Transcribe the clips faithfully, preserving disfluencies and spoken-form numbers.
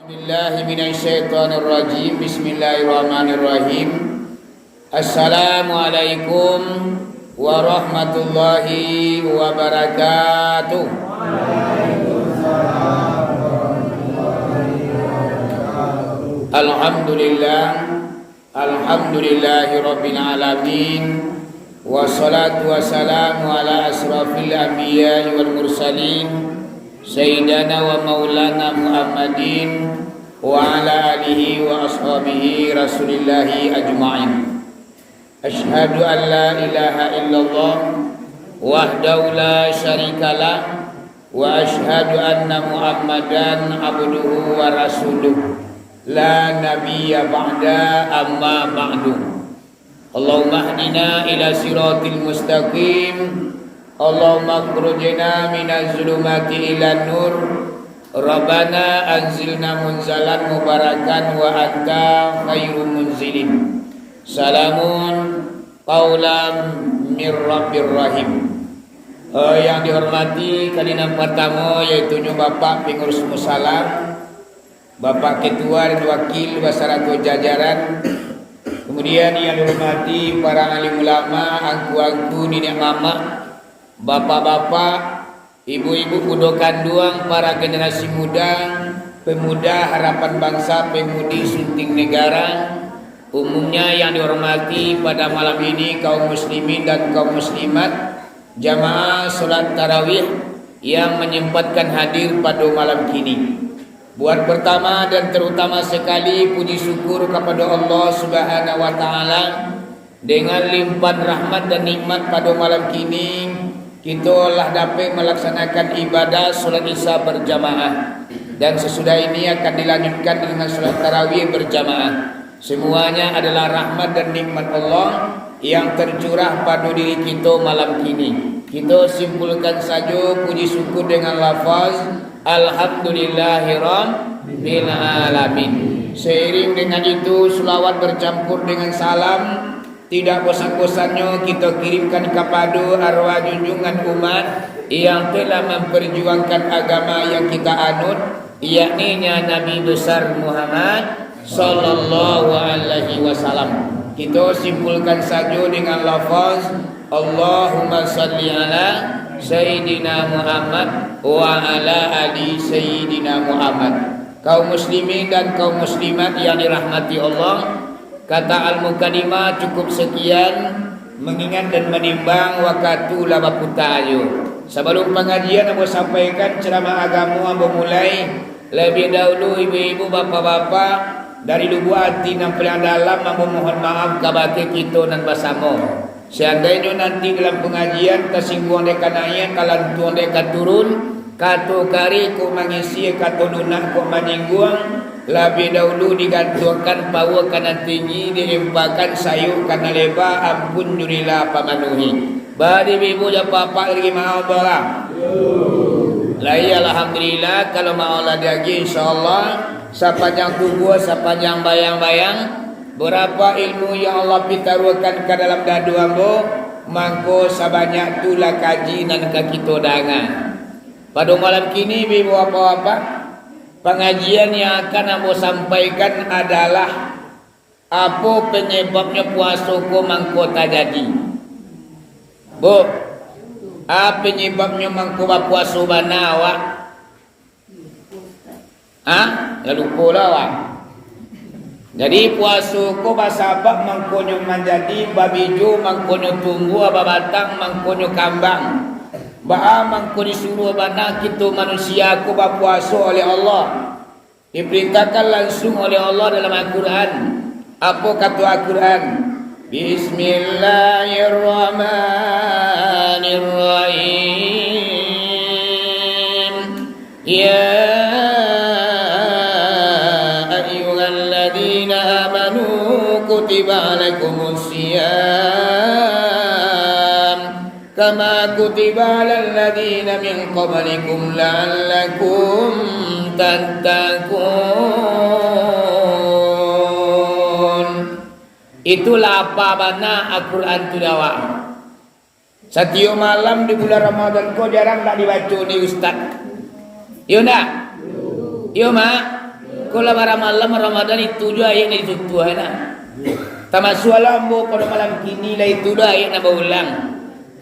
Billahi minasyaitonirrajim. Bismillahirrahmanirrahim. Assalamualaikum warahmatullahi wabarakatuh. Alhamdulillah. Alhamdulillahirabbil alamin. Wassalatu wassalamu ala asyrafil anbiya'i wal mursalin, sayyidina wa maulana Muhammadin wa ala alihi wa ashabihi Rasulillahi ajma'in. Asyhadu an la ilaha illallah wahdahu la syarikalah, wa asyhadu anna Muhammadan abduhu wa rasuluh, la nabiyya ba'da, amma ba'du. Allahumma hdina ila siratil mustaqim. Allahumma akhrijna minaz zulumati ilan nur. Rabbana anzilna munzalan mubarakan wa anta khairu munzilin. Salamun qaulam mir rabbir rahim. Eh, yang dihormati, kali nan partamo, yaitunyo Bapak Pengurus Musala, Bapak Ketua dan Wakil basarato jajaran, kemudian yang dihormati para alim ulama, angku-angku, niniak mamak, bapak-bapak, ibu-ibu, bundo kanduang, para generasi muda, pemuda harapan bangsa, pemudi sunting negara, umumnya yang dihormati pada malam ini kaum muslimin dan kaum muslimat, jamaah salat tarawih yang menyempatkan hadir pada malam kini. Buat pertama dan terutama sekali, puji syukur kepada Allah Subhanahu wa Ta'ala, dengan limpahan rahmat dan nikmat pada malam kini, kita lah dapat melaksanakan ibadah salat Isya berjamaah, dan sesudah ini akan dilanjutkan dengan salat tarawih berjamaah. Semuanya adalah rahmat dan nikmat Allah yang tercurah pada diri kita malam kini. Kita simpulkan saja puji syukur dengan lafaz, "Alhamdulillahirabbil alamin." Seiring dengan itu, selawat bercampur dengan salam tidak bosan-bosannyo kita kirimkan kapado arwah junjungan umat yang telah memperjuangkan agama yang kita anut, yakni-nya Nabi Besar Muhammad sallallahu alaihi wasallam. Kita simpulkan saja dengan lafaz, "Allahumma salli ala Sayyidina Muhammad wa ala ali Sayyidina Muhammad." Kaum muslimin dan kaum muslimat yang dirahmati Allah, kata al-mukadimah cukup sekian, mengingat dan menimbang wakatu lah baputa ayo. Sabalum pangajian ambo sampaikan ceramah agamo ambo mulai, labiah dahulu ibu-ibu, bapak-bapak, dari lubuak ati nan paliang dalam ambo mohon maaf kabake kito nan basamo. Seandainyo nanti dalam pangajian tasingguang dek kanaiak, talantuang dek katurun, kato kareh kok mangisi, kato lunak kok manyingguang, labiah dahulu digantuangkan paua ka nan tinggi, diimpakan sayua ka nan leba, ampun jo rila pamanuhi. Bari ibu-ibu jo bapak-bapak, diterima Allah lah. Lai, alhamdulillah, kalau maolah diagiah, insyaallah, sapanjang tubuah, sapanjang bayang-bayang, berapa ilmu yang Allah pitaruahkan ka dalam dado ambo, mangko sabanyak tu lah kaji nan ka kito danga. Pado malam kini, ibu-ibu, bapak-bapak, pangajian yang akan ambo sampaikan adalah, apo panyababnyo puaso ko mangko tajadi? Bu, a panyababnyo mangko bapuaso bana awak? Ha? Lah lupo lah awak. Jadi, puaso ko basabab mangkonyo manjadi, babijo mangkonyo tumbuah, babatang mangkonyo kambang. Baa mangko disuruah bana kito manusia ko bapuaso oleh Allah? Diperintahkan langsung oleh Allah dalam Al-Quran. Apo kato Al-Quran? Bismillahirrahmanirrahim. Ya ayyuhalladzina amanu kutiba alaikumus siyam kama kutiba alal ladzina min qablikum la'allakum tattaqun. Itulah apa bana Al-Quran tu, dek awak. Satiok malam di bulan Ramadan ko jarang dak dibaco ni, Ustaz? Iyo ndak? Iyo, Mak? Kalau lah baramalam Ramadan, itu juo ayat nan ditutuah, nah. Tamasuak lah ambo pado malam kini, lah itu lah ayat nan baulang.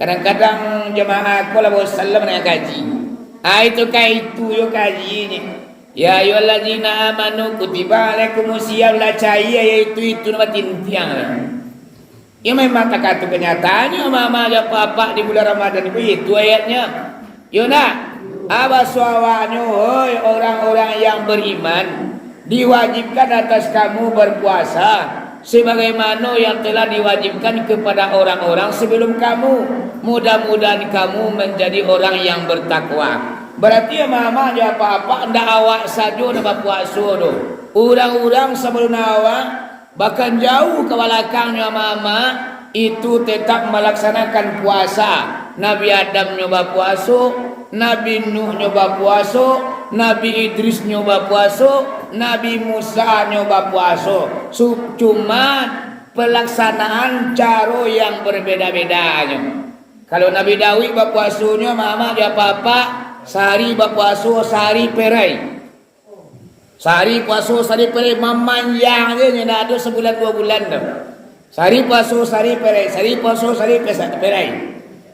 Kadang-kadang jamaah ko lah bosan lah mandanga kaji. Ah, itu ka itu yo kajinyo. "Ya ayyuhallazina amanu kutiba alaikumus siyam," lah cayia, yaitu itu nan batintiang lah. Iyo memang takah tu kanyataannyo, mama jo apak-apak, di bulan Ramadan ko, itu ayatnyo. Iyo ndak? Abaso awaknyo, hoi orang-orang yang beriman, diwajibkan atas kamu berpuasa, sebagaimana yang telah diwajibkan kepada orang-orang sebelum kamu. Mudah-mudahan kamu menjadi orang yang bertakwa. Berarti, mama jo apak-apak, ndak awak sajo nan bapuaso doh. Urang-urang sabalun awak, bahkan jauh ka balakangnyo, mama, itu tetap malaksanakan puasa. Nabi Adam nyo bapuaso, Nabi Nuh nyo bapuaso, Nabi Idris nyo bapuaso, Nabi Musa nyo bapuaso. Su-, cuma pelaksanaan caro yang berbeda-bedanyo. Kalau Nabi Daud bapuasonyo, mama jo apak-apak, sahari bapuaso, sahari perai. Sahari puaso, sahari perai, mamanjang je, nyo ndak ado sabulan duo bulan tu. Sahari puaso, sahari perai, sahari puaso, sahari pesa-, perai.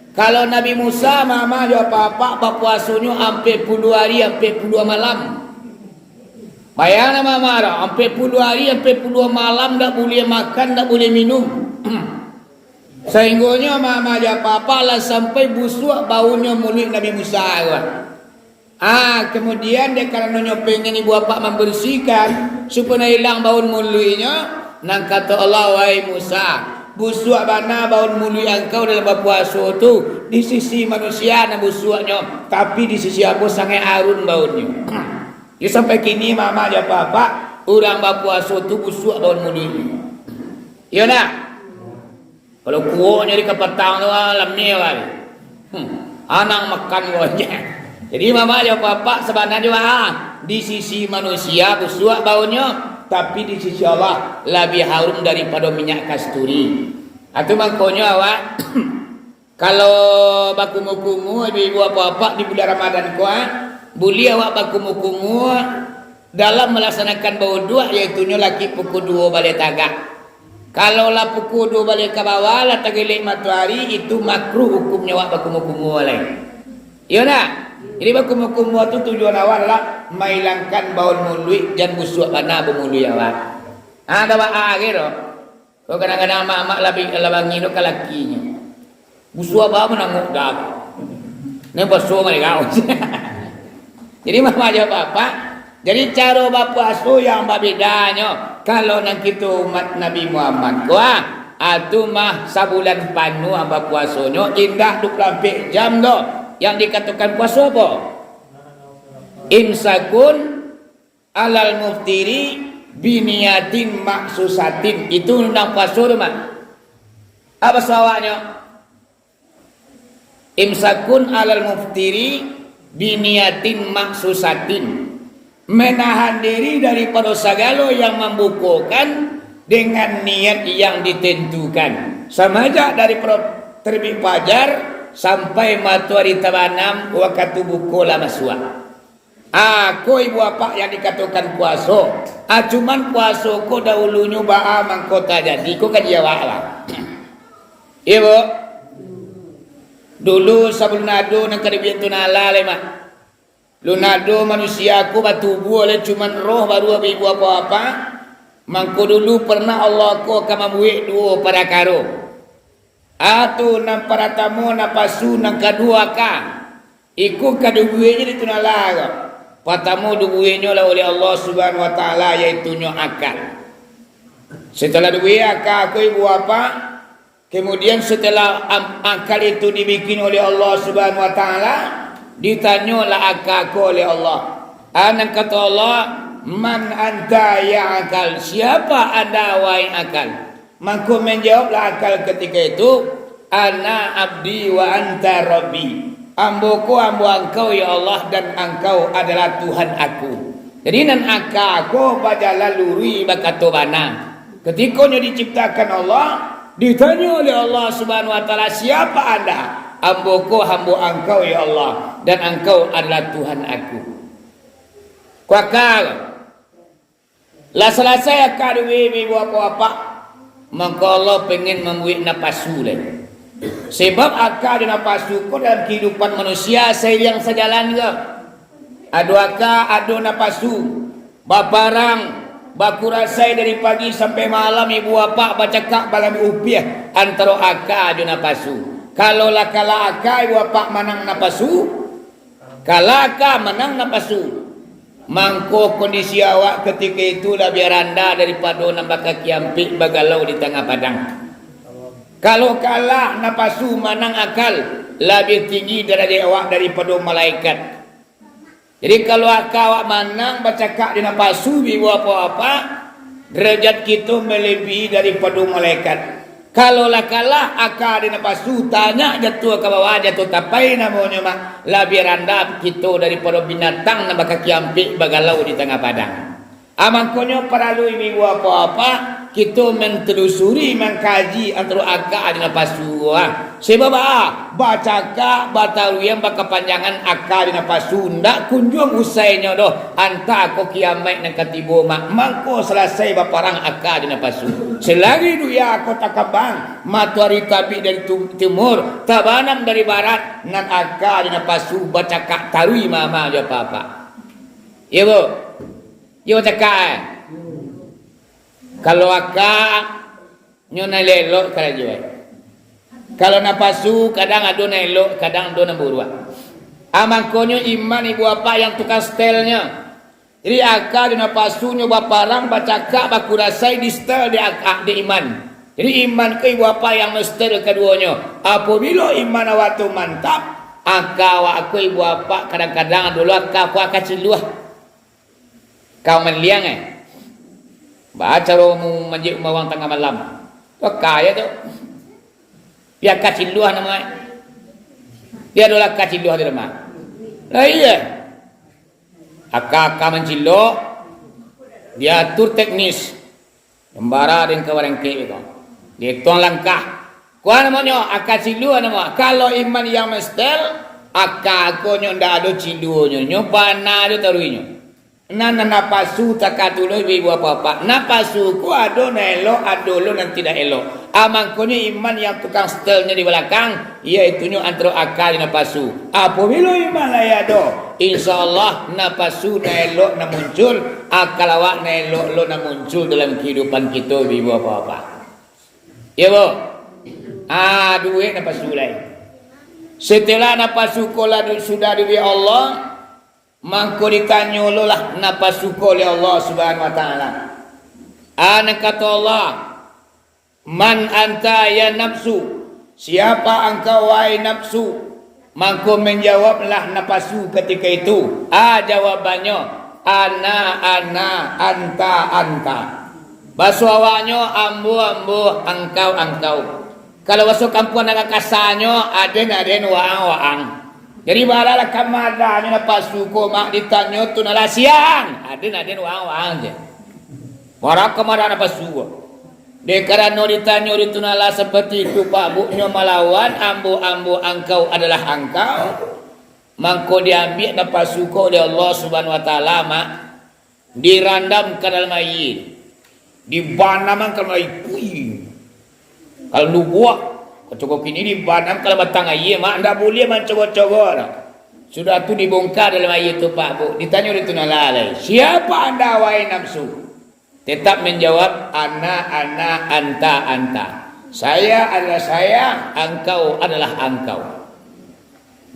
Kalau Nabi Musa, mama jo apak-apak, bapuasonyo ampek puluah hari, ampek puluah malam. Bayangkan, mama, dah, ampek puluah hari, ampek puluah malam, ndak buliah makan, ndak buliah minum. Sainggonyo mama jo apak-apak lah sampai busuak baunnyo muluik Nabi Musa tu. Ah, kemudian, dek karanonyo pengen ibu apak mambersihkan, supayo ilang baun muluiknyo, nan kato Allah, "Wahai Musa, busuak bana baun muluik angkau dalam bapuaso tu, di sisi manusia nan busuaknyo, tapi di sisi ambo sangaik arum baunnyo." Jadi sampai kini, mama jo apak-apak, urang bapuaso tu busuak baun muluiknyo. Iyo ndak? Kalau kuoknyo di kapatang tu, ah, lamie wai. Hmm, anang makan ko. Jadi, mama jo apak-apak, sabananyo, ah, di sisi manusia busuak baunnyo, tapi di sisi Allah labiah harum daripado minyak kasturi. Atu mangkonyo awak, kalau bakumua-kumua ibu-ibu apak-apak di bulan Ramadan ko, ah, buliah awak bakumua-kumua dalam malaksanakan bauduak, yaitunyo laki pukul duo baleh tagak. Kalau lah pukul duo baleh ka bawah, lah tagelek matoari, itu makruh hukumnyo awak bakumua-kumua lai. Iyo ndak? Jadi bakumua-kumua tu tujuan awak adalah mailangkan baun muluik, jan busuak bana bamuluik awak. Ha, dah ba-, akhir tu. Kalau kadang-kadang amak-amak lah bi-, lah bangih tu ka lakinyo. Busuak bana manangok dah. Ni baso mah dek kau. Jadi, mama jo apak-apak, jadi caro bapuaso yang babedanyo. Kalau nan kito umat Nabi Muhammad ko, ah, atu mah sabulan panuah bapuasonyo, indak dua puluh ampek jam doh. Yang dikatokan puaso apo? Imsakun alal muftiri biniyatin maksusatin. Itu nan puaso tu mah. Apo sawaknyo? Imsakun alal muftiri biniyatin maksusatin. Menahan diri daripado sagalo yang mambukokan dengan niat yang ditentukan. Samajak daripado terbit fajar sampai matoari tabanam, wakatu buko lah masuak. Ah, ko ibu apak yang dikatokan puaso. Ah, cuman puaso ko dahulunyo baa mangko tajadi, ko kaji awak lah. Iyo, Bu. Dulu sabalun ado nan ka dibuek tu nala lai, Mak. Lun ado manusia ko batubuah lai, cuman roh baru, ibu apak-apak. Mangko dulu pernah Allah ko ka mambuek duo parakaro. Atu nan paratamo napasu, nan kaduo aka. Iko ka dibueknyo di tu nala ko. Patamo dibueknyo lah oleh Allah Subhanahu Wa Taala, yaitunyo aka. Setelah dibuek aka ko ibu apak, kemudian setelah am-, aka itu dibikin oleh Allah Subhanahu Wa Taala, ditanyolah aka ko oleh Allah. A, nan kato Allah, "Man anta ya akal?" Siapa anda, wahai akal? Mangko manjawablah akal katiko itu, "Ana abdi wa anta rabbi." Ambo ko ambo angkau, ya Allah, dan angkau adalah Tuhan aku. Jadi, nan aka ko bajalan luruih, bakato bana. Katikonyo diciptakan Allah, ditanyo oleh Allah Subhanahu Wa Taala, "Siapa anda?" "Ambo ko hambo angkau, ya Allah, dan angkau adalah Tuhan aku." Ko aka ko. Lah salasai aka duo ibu bapak-bapak, mangko Allah pengen mambuek napasu lai. Sebab aka jo napasu ko dalam kahidupan manusia sairiang sajalan juo. Ado aka, ado napasu. Baparang, bakurasai dari pagi sampai malam, ibu bapak bacakak balambuik upiah antaro aka jo napasu. Kalau lah kalah aka, ibu bapak manang napasu, kalah aka manang napasu, mangko kondisi awak katiko itu labiah randah daripado nan bakaki ampek bagalau di tangah padang. Kalau kalah napasu manang akal, labiah tinggi darajat awak daripado malaikat. Jadi, kalau aka awak manang bacakak di napasu, ibu bapak-bapak, darajat kito melebihi daripado malaikat. Kalau lah kalah aka di napasu, tanyak jatuah ka bawah, jatuah tapai namonyo, mak, labiah randah kito daripado binatang nan bakaki ampek bagalau di tangah padang. Ah, mangkonyo paralu ibu bapak-bapak, kito mantelusuri, mangkaji antaro aka jo napasu, ah. Sebab, ah, bacakak, bataruihan, bakapanjangan aka jo napasu, ndak kunjuang usainyo doh, antah ko kiamaik nan ka tibo, mak, mangko salasai baparang aka jo napasu. Selagi dunia ko takambang, matoari tabik dari tu-, timur, tabanam dari barat, nan aka jo napasu bacakak taruih mama jo apak-apak. Iyo, Bu? Iyo, bacakak, eh? Kalau aka, nyo nan elok-elok karajo, eh. Kalau napasu, kadang ado nan elok, kadang ado nan buruak. Ah, mangkonyo iman ibu bapak yang tukang setelnyo. Jadi, aka jo napasu nyo baparang, bacakak, bakurasai, di setel di ak-, di iman. Jadi, iman ko ibu bapak yang mensetel kaduonyo. Apabilo iman awak tu mantap, aka awak ko ibu bapak kadang-kadang dulu aka ko aka ciluah. Kau manliang, eh? Baa caro mu manjek umawang tangah malam? Tu aka yo tu. Pi aka ciluah namo, eh? Pi adolah aka ciluah di rumah. Lah iyo. Aka-aka mancilok, diatur teknis. Nembara deng ka barangkek ko. Dietong langkah. Ko namonyo, aka ciluah namo. Kalau iman yang mestel, aka ko nyo ndak ado ciluahnyo, nyo bana jo taruihnyo. Nan, nan napasu takatulo ibu bapak-bapak. Napasu ko ado nan elok, ado lo nan tidak elok. Ah, mangkonyo iman yang tukang setelnyo di balakang, yaitunyo antaro aka jo napasu. Apabilo iman lai ado, insya Allah napasu nan elok nan muncul, aka awak nan elok lo nan muncul dalam kahidupan kito, ibu bapak-bapak. Iyo, Bu? Ah, duo napasu lai. Setelah napasu ko lah du-, sudah diberi Allah, mangko ditanyo lo lah napasu ko oleh Allah Subhanahu wa Ta'ala. Ah, nan kato Allah, "Man anta ya nafsu?" Siapa engkau, wahai nafsu? Mangko manjawablah napasu katiko itu. Ah, jawabannyo, "Ana, ana, anta, anta." Baso awaknyo, "Ambo, ambo, angkau, angkau." Kalau baso kampuang nan kasanyo, "Aden, aden, waang, waang." Jadi, baralah ka madanyo napasu ko, mak, ditanyo tu nan lah siang. "Aden, aden, waang, waang," je. Bara ka madan napasu ko. Dek karano ditanyo di tu nan lah seperti itu, Pak, Bu, nyo malawan, "Ambo, ambo, angkau adalah angkau." Mangko diambiak napasu ko oleh Allah Subhanahu wa Ta'ala, mak. Dirandam ka dalam aia. Dibanamkan ka dalam aia. Pui. Kalau nubuak, kocok kini dibanam ka dalam batang aia, mak, ndak buliah mancogo-cogo doh. Sudah tu dibongkar dalam aia tu, Pak, Bu. Ditanyo di tu nan lah lai, "Siapa anda, wahai nafsu?" Tetap manjawab, "Ana, ana, anta, anta." Saya adalah saya, angkau adalah angkau.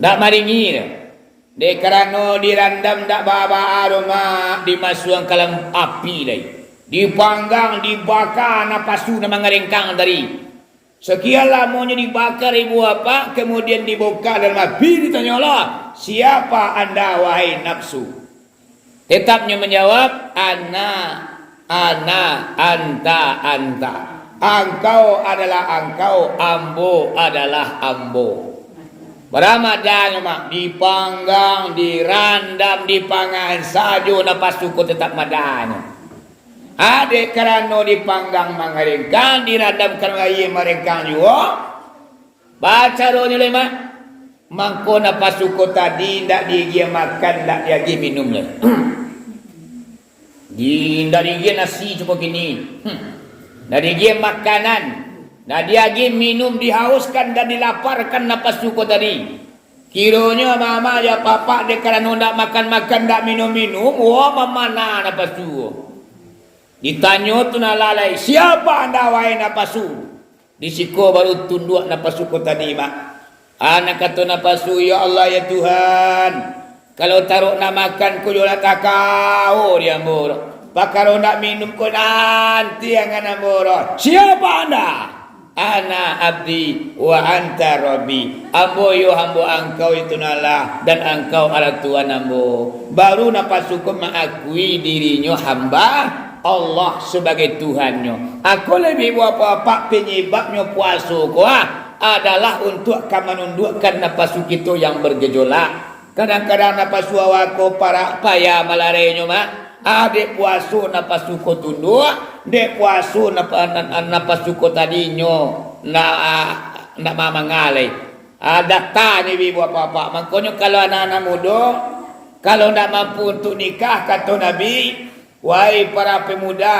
Ndak maringi doh. Dek karano dirandam ndak baa-baa doh, mak, dimasuakkan ka dalam api lai. Dipanggang, dibaka, napasu nan mangarengkang tadi. Sakian lamonyo dibaka ibu bapak, kamudian dibongkar dalam api, ditanyo Allah, "Siapa anda, wahai nafsu?" Tetap nyo manjawab, "Ana, ana, anta, anta." Angkau adalah angkau, ambo adalah ambo. Bara madanyo, mak, dipanggang, dirandam, dipangahan sajo, napasu ko tetap madanyo. Dek karano dipanggang mangarengkang, dirandam ka dalam aia marengkang juo. Bacaronyo lai, mak, mangko napasu ko tadi ndak diagiah makan, ndak diagiah minum lai. Di, ndak diagiah nasi cubo kini. Hmm. Ndak diagiah makanan. Ndak diagiah minum, dihauskan dan dilaparkan napasu ko tadi. Kironyo ama-ama jo apak-apak dek karano ndak makan-makan, ndak minum-minum, wah, mamana napasu. Ditanyo tu nan lalai, "Siapa anda, wahai napasu?" Di siko baru tunduak napasu ko tadi, Mak. Anak kato napasu, "Ya Allah, ya Tuhan, kalau taruak nak makan ko, jolah takao di ambo. Pakaro nak minum ko, nanti angan ambo. Siapa anda?" "Ana abdi wa anta rabbi." Ambo iyo hambo Angkau, itu nan Allah, dan Angkau adalah Tuhan ambo. Baru napasu ko maakui dirinyo hamba Allah sabagai Tuhannyo. Ako labiah buah apak-apak penyebabnyo puaso ko, ah, adalah untuak ka manunduakkan napasu kito yang bergejolak. Kadang-kadang napasu awak ko parak payah malarenyo, Mak. Ah, dek puaso napasu ko tunduak, dek puaso napa-, na-, na-, napasu ko tadinyo na-, ndak mamangalai. Ah, datanyo ibu bapak-bapak. Mangkonyo kalau anak-anak mudo, kalau ndak mampu untuk nikah, kato Nabi, "Wahai para pemuda,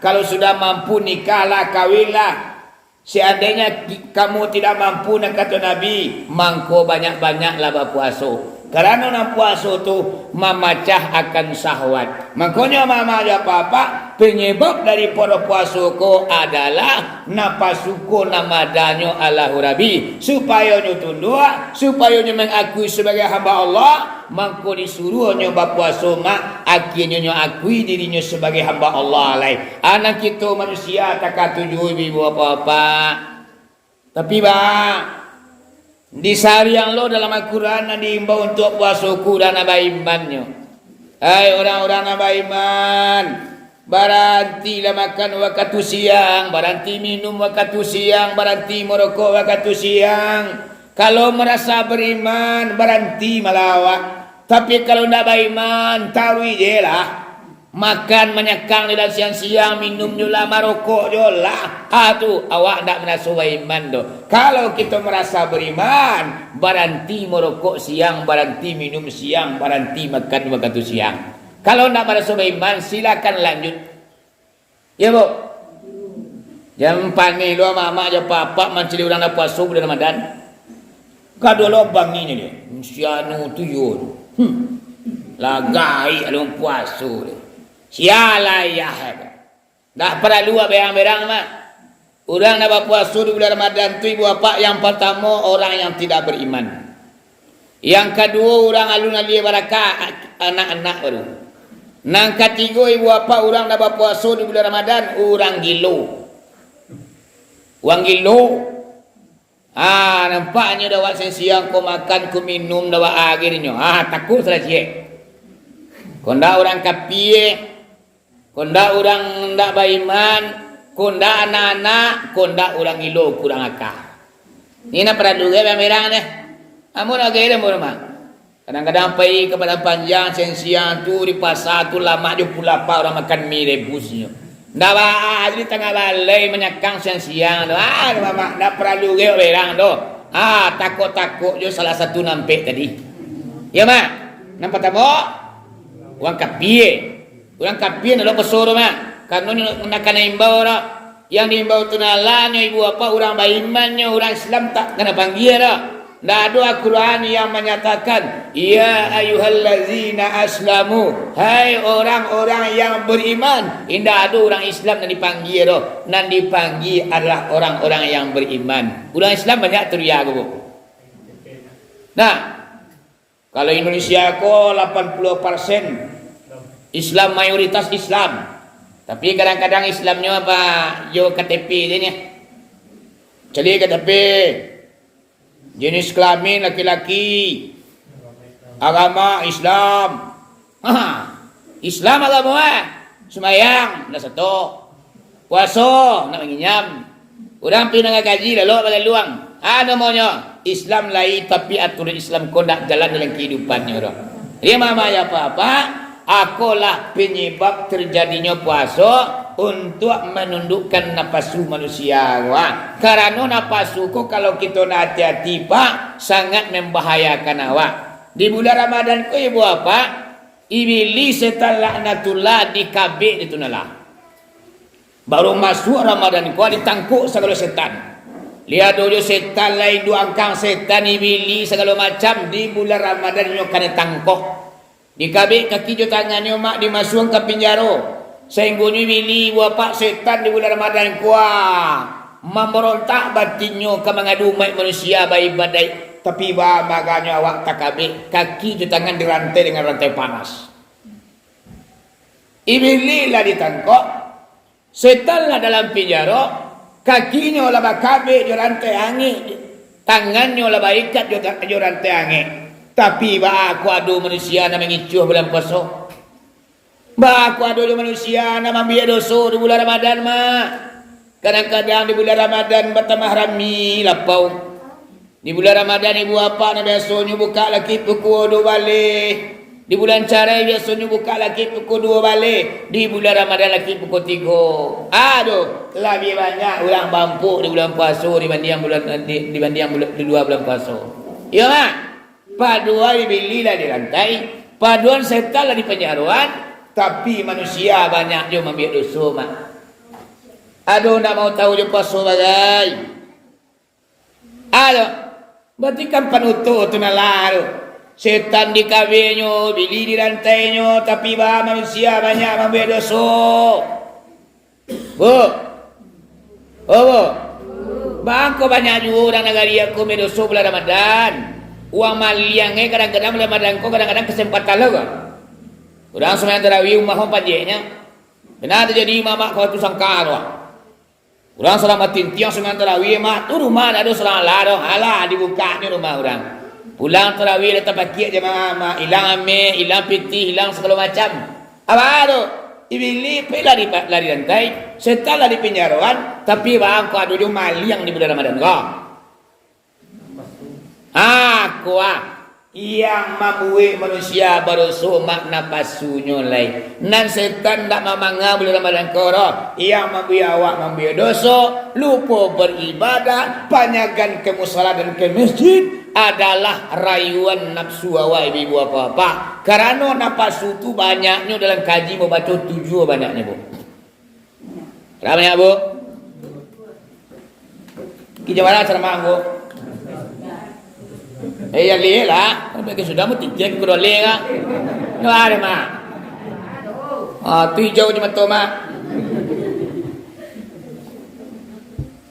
kalau sudah mampu nikahlah, kawinlah." Seandainyo ki-, kamu tidak mampu, nan kato Nabi, mangko banyak-banyaklah bapuaso. Karano nan puaso tu mamacah akan syahwat. Mangkonyo mama jo papa, penyebab daripado puaso ko adalah napasu ko nan madanyo Allahu Rabbi, supayo nyo tunduak, supayo nyo mangakui sabagai hamba Allah, mangko disuruahnyo bapuaso, Mak, akhianyo nyo akui dirinyo sabagai hamba Allah lai. Anak kito manusia takatuju, ibu bapak-bapak. Tapi, Bang, disariang lo dalam Al-Quran nan diimbau untuak puaso ko urang nan baimannyo. Hai urang-urang nan baiman, barantilah makan wakatu siang, baranti minum wakatu siang, baranti marokok wakatu siang. Kalau marasa bariman, baranti malawak. Tapi kalau ndak baiman, taruih je lah. Makan manyakang jo lah siang-siang, minum jo lah, marokok jo lah. Ah, tu, awak ndak maraso baiman doh. Kalau kito marasa bariman, baranti marokok siang, baranti minum siang, baranti makan wakatu siang. Kalau ndak maraso baiman, silakan lanjut. Iyo, Bu? Jan paneh lo amak-amak jo apak-apak mancaliak urang nan puaso bulan Ramadan. Kaduo lo banginyo dia. Si anu tu yo tu. Hmm. Lah gaik alun puaso tu. Sialah ayah tu. Ndak paralu berang-berang, Mak. Urang nan bapuaso di bulan Ramadan tu, ibu bapak, yang partamo, orang yang tidak beriman. Yang kaduo, urang alun alia baraka, anak-anak baru. Nan katigo, ibu bapak, urang nan bapuaso di bulan Ramadan, urang gilo. Urang gilo. Ha, nampaknyo dek awak siang-siang ko makan, ko minum, dek awak agihnyo. Ha, takuik salah ciek. Ko ndak urang kapia, ko ndak urang ndak baiman, ko ndak anak-anak, ko ndak urang gilo, kurang aka. Ni nan paralu gai berang-berang deh. Amun agai deh, amun rumah. Kadang-kadang pai ka Padang Panjang, siang-siang tu di pasa tu lamak jo pulapa urang makan mi rebusnyo. Ndak baa, di tangah balai manyakang siang-siang tu. Ah, mamak, ndak paralu ge berang tu. Ah, takok-takok jo salah satu nampek tadi. Yo, Mak? Nan partamo, urang kapia. Urang kapia ndak lo poso tu, Mak. Karano nyo nak kanai imbau tu. Yang diimbau tu nalah nyo ibu bapak urang baiman nyo, urang Islam tak kana panggia doh. Ndak ado Al-Quran yang manyatakan, "Ya ayyuhallazina aslamu," hai orang-orang yang beriman. Indak ado urang Islam nan dipanggia doh. Nan dipanggia adalah orang-orang yang beriman. Urang Islam banyak tu dia ko. Nah, Kalau Indonesia ko lapan puluh persen Islam, mayoritas Islam. Tapi kadang-kadang Islamnyo apa, yo K T P je nyo. Caliak K T P, jenis kelamin laki-laki, agama Islam. Ha, Islam agamo eh, sumbayang, ndak sato. Puaso, ndak manginyam. Urang pi nangah kaji, lalok balaluang. Ah, namonyo Islam lai, tapi aturan Islam ko ndak jalan dalam kahidupannyo doh. Jadi, mama yo apa-apa, akolah penyebab terjadinyo puaso untuak manundukkan napasu manusia ko. Ah, karano napasu ko kalau kito ndak ati-ati, Pak, sangat membahayakan awak. Di bulan Ramadan ko, ibu bapak, Ibilih setan laknatullah dikabek di tu nah lah. Baru masuak Ramadan ko ditangkok sagalo setan. Lai ado jo setan lai duo angkang setan, ibilih sagalo macam di bulan Ramadan nyo kanai tangkok. Dikabek kaki jo tangannyo mak, dimasuakan ka pinjaro. Sainggonyo ibilih, ibu apak, setan di bulan Ramadan ko mambarontak batinnyo ka mangadu umaik manusia baibadaik. Tapi baa maganyo awak takabek, kaki jo tangan dirantai dengan rantai panas. Ibilih lah ditangkok, setan lah dalam pinjaro, kakinyo lah bakabek jo rantai angek, tangannyo lah baikat jo ta-, jo rantai angek. Tapi baa kok ado manusia nan mangicuah bulan puaso? Baa kok ado jo manusia nan mambuek doso di bulan Ramadan, mak? Kadang-kadang di bulan Ramadan batambah rami lapau. Di bulan Ramadan, ibu apak, nan biasonyo bukak laki pukua duo baleh. Di bulan carai, biasonyo bukak laki pukua duo baleh. Di bulan Ramadan, laki pukua tigo. Aduh, labiah banyak urang bampuk di bulan puaso dibandiang bulan, di, dibandiang bulan, di lua bulan puaso. Iyo, mak? Paduan ibilih lah dirantai, paduan setan lah dipanjaroan, tapi manusia banyak jo mambuek doso, mak. Aduh, ndak mau tahu jo puaso bagai. Aduh, berarti kan panutuik tu nah lah tu. Setan dikabeknyo, ibilih dirantainyo, tapi baa manusia banyak mambuek doso. Bu. Oh, Bu. Baa kok banyak juo urang nagari aku mambuek doso bulan Ramadan. Urang maliang, eh, kadang-kadang bulan Ramadan ko kadang-kadang kasempatan lo ko. Urang sumbayang tarawih, rumah pun pajeknyo. Pernah tajadi mamak ka Batu Sangka tu, ah. Urang salah batintiang sumbayang tarawih, mak, tu rumah dak ado salah-salah doh. Alah, dibukaknyo rumah urang. Pulang tarawih lah tapakiak jamaah, mak, ilang ameh, ilang pitih, ilang sagalo macam. Apo tu? Ibilih pun lah di, lah dirantai, setan lah dipinjaroan, tapi baa kok ado jo maliang di bulan Ramadan ko. Ah, ko ah. Yang mambuek manusia badoso mak napasunyo lai. Nan setan ndak mamanga bulan Ramadan ko doh. Yang mambuek awak mambuek doso, lupo baribadah, panyagan ka musala dan ka masjid adalah rayuan nafsu awak, ibu-ibu, apak-apak. Karano napasu tu banyaknyo dalam kaji mambaco tujuah banyaknyo, Bu. Lah banyak, Bu. Kini baa ceramah, Bu? Eh, yang lihek lah. Kan bagi sudah mau tiga ke dua lihek kan? Ndak ada, Mak. Ah, tu hijau je mata, Mak.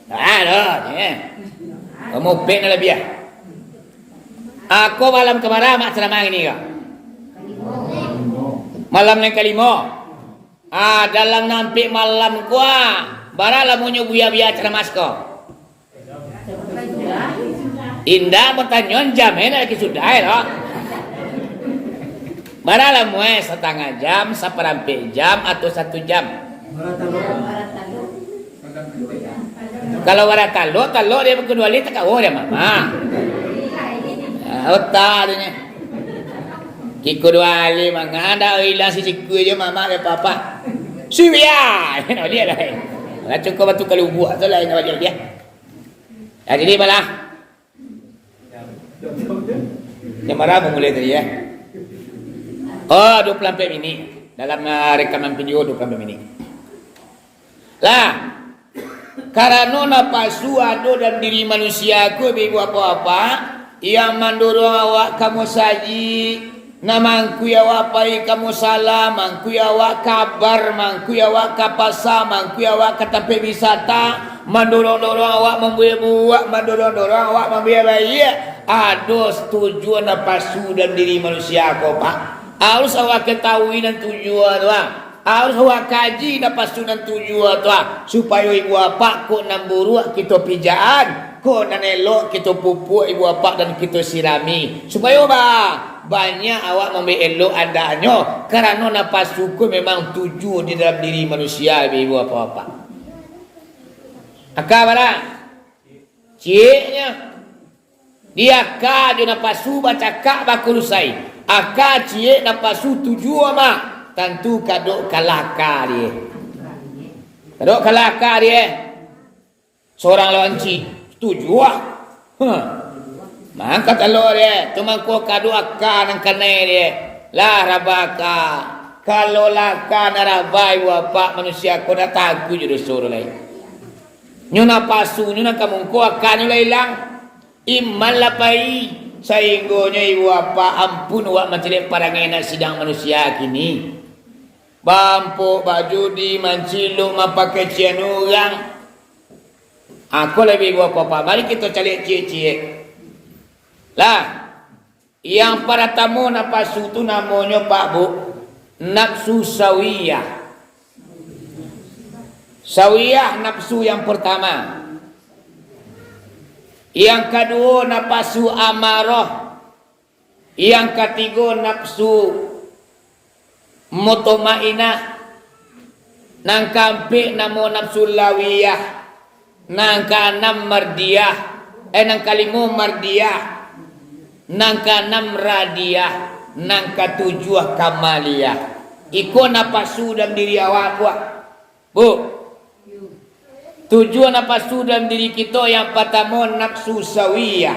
Ah, dah, ni. Kamu pek nak lebih, ah? Aku malam kemarin, Mak, ceramah ini, kak. Malam yang kelima. Ah, dalam nampik malam ko, ah, bara lamonyo buya-buya caramas ko? Indak batanyo jam, eh, nak lagi sudah, eh, lo. Bara lamo, eh, satangah jam, saparampek jam, atau satu jam? Kalau bara talok, talok dia pukul dua leh, takawo dia mama. Ah, otak dia ni. Kiko dua leh, manga dak ilang sisiku je mama dia papa. Suya, no dia dah. Lah cukup batu kalubuak tu lah yang wajib dia. Ya, jadi malah. Yang marah mau mulai tadi ya. Oh, dua puluh empat minit. Dalam, ah, rekaman video dua puluh empat minit. Lah, karano napasu ado dalam diri manusia ko, ibu-ibu, apak-apak, yang mandorong awak ka musajik, nan mangkui awak pai ka musala, mangkui awak ka bar, mangkui awak ka pasa, mangkui awak ka tampek wisata, mandorong-dorong awak mambuek buruak, mandorong-dorong awak mambuek baiak. Ado tujuan napasu dalam diri manusia ko, Pak. Harus awak katahui nan tujuan tu, ah. Harus awak kaji napasu nan tujuan tu, ah, supayo ibu apak kok nan buruak kito pijaan, kok nan elok kito pupuk ibu apak dan kito sirami. Supayo ba-, banyak awak mambuek elok andaknyo, karano napasu ko memang tuju di dalam diri manusia, ibu apak-apak. Aka bara? Cieknyo. Di aka jo napasu bacakak bakurusai. Aka ciek napasu tuju amak. Tantu kadok kalah aka die. Kadok kalah aka die. Sorang lawan ci. Tuju ah. Huh. Mangka talok die. Tu mangko kadok aka nan kanai die. Lah rabah aka. Kalau lah aka nan rabah ibu bapak manusia ko, ndak takuik jo doso tu lai. Nyo napasu, nyo nan ka mungko, akanyo lah ilang. Iman lah pai, sainggonyo ibu bapak ampun awak mancaliak parangai nan sadang manusia kini. Baampok, bajudi, mancilok, mampakecian urang. Ako labiah ibu bapak, mari kito caliak ciek-ciek. Lah, yang paratamo napasu tu namonyo, Pak, Bu, nafsu sawiyah. Sawiyah nafsu yang pertama. Yang kaduo napasu amarah. Yang katigo nafsu mutmainnah. Nan kaampek namo nafsu lawiyah. Nan kaanam mardiah. Eh, nan kalimo mardiah. Nan kaanam radiah. Nan katujuah kamaliah. Iko napasu dalam diri awak, Bu. Bu, tujuah napasu dalam diri kito, yang patamo nafsu sawiyah.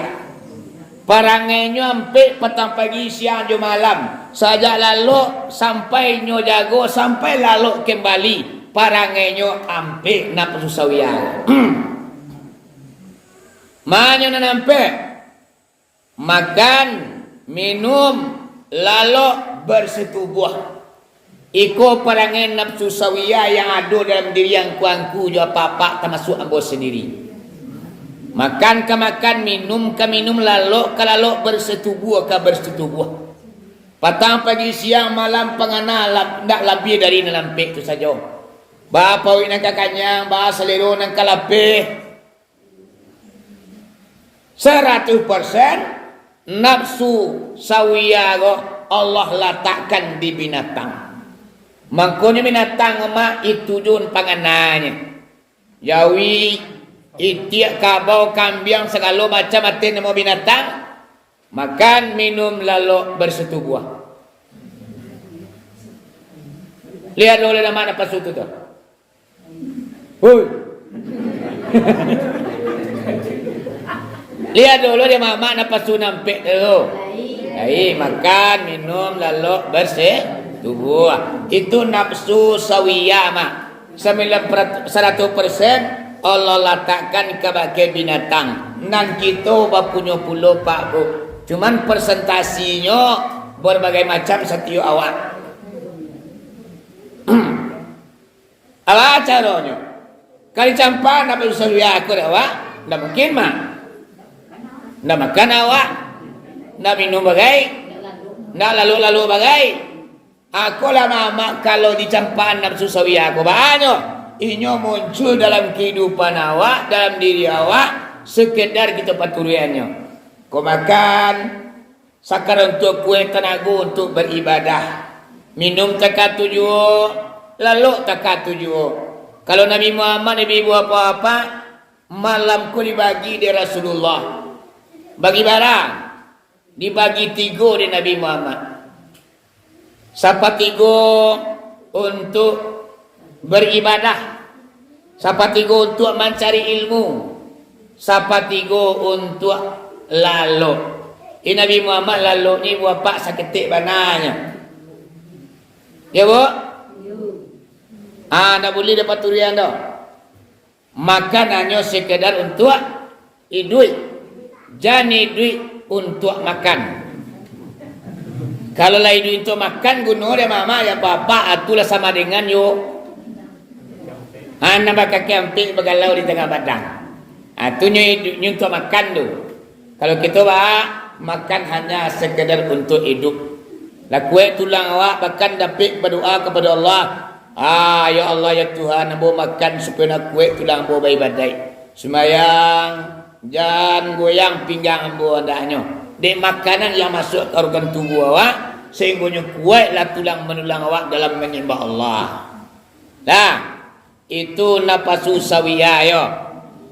Parangainyo ampek patang pagi, siang jo malam. Sajak lalok sampai nyo jago, sampai lalok kembali. Parangainyo ampek nafsu sawiyah. Manyo nan ampek? Makan, minum, lalok, bersetubuah. Iko parangai nafsu sawiyah yang ado dalam diri angku-angku jo apak-apak, tamasuak ambo sandiri. Makan ka makan, minum ka minum, lalok ka lalok, bersetubuah ka bersetubuah. Patang, pagi, siang, malam, pangana, la-, ndak labiah dari nan ampek tu sajo. Baa paruik nan ka kanyang, baa salero nan ka lapeh. Saratuih persen nafsu sawiyah ko Allah latakkan di binatang. Mangkonyo binatang ko mak itu jo pangananyo. Jawi, itiak, kabau, kambiang, sagalo macam ateh namo binatang, makan, minum, lalok, bersetubuah. Lihat dulu nama nafsu tu tu. Hui. Lihat dulu dek mamak nafsu nan ampek tu. Lai, makan, minum, lalok, bersih tubuah. Itu nafsu sawiyah, mak. Sambilan peratus, saratuih persen Allah latakkan kabake binatang. Nan kito bapunyo pulo, Pak, Bu. Cuman persentasinyo berbagai macam satiok awak. Alah caronyo. Ka dicampa nafsu sawiyah ko dek awak? Ndak mungkin, mak. Ndak makan awak. Ndak minum bagai. Ndak lalok-lalok bagai. Ako lah mamak kalau dicampa nafsu sawiyah ko banyak. Inyo muncul dalam kehidupan awak, dalam diri awak, sekedar kito paturuiannyo. Ko makan, sakadar untuak kuek tanago untuak baribadah. Minum takatu juo, lalok takatu juo. Kalau Nabi Muhammad, Nabi ibu apak-apak, malam ko dibagi dek Rasulullah. Bagi bara? Dibagi tigo dek Nabi Muhammad. Sapatigo untuak baribadah, sapatigo untuak mancari ilmu, sapatigo untuak lalok. Ih, Nabi Muhammad laloknyo ibu apak saketek bananyo. Yo, Bu? Ah, ndak buliah dapek turian doh. Makan hanyo sekedar untuak iduik. Jan iduik untuak makan. Kalau lah iduik untuak makan, guno dek mamak, dek apak-apak, itulah samo dengan yo. Anak bakaki ampek bagalau di tangah padang. Ah, tu nyo iduik, nyo untuak makan tu. Kalau kito ba, makan hanya sekedar untuak iduik. Lah kuek tulang awak, bahkan dapek badoa kapado Allah, "Ah, ya Allah, ya Tuhan, ambo makan supayo nak kuek tulang ambo baibadaik. Sumbayang, jan goyang pinggang ambo andaknyo. Dek makanan yang masuak ka organ tubuah awak, sahinggonyo kueklah tulang manulang awak dalam manyambah Allah." Nah, itu napasu sawiyah yo.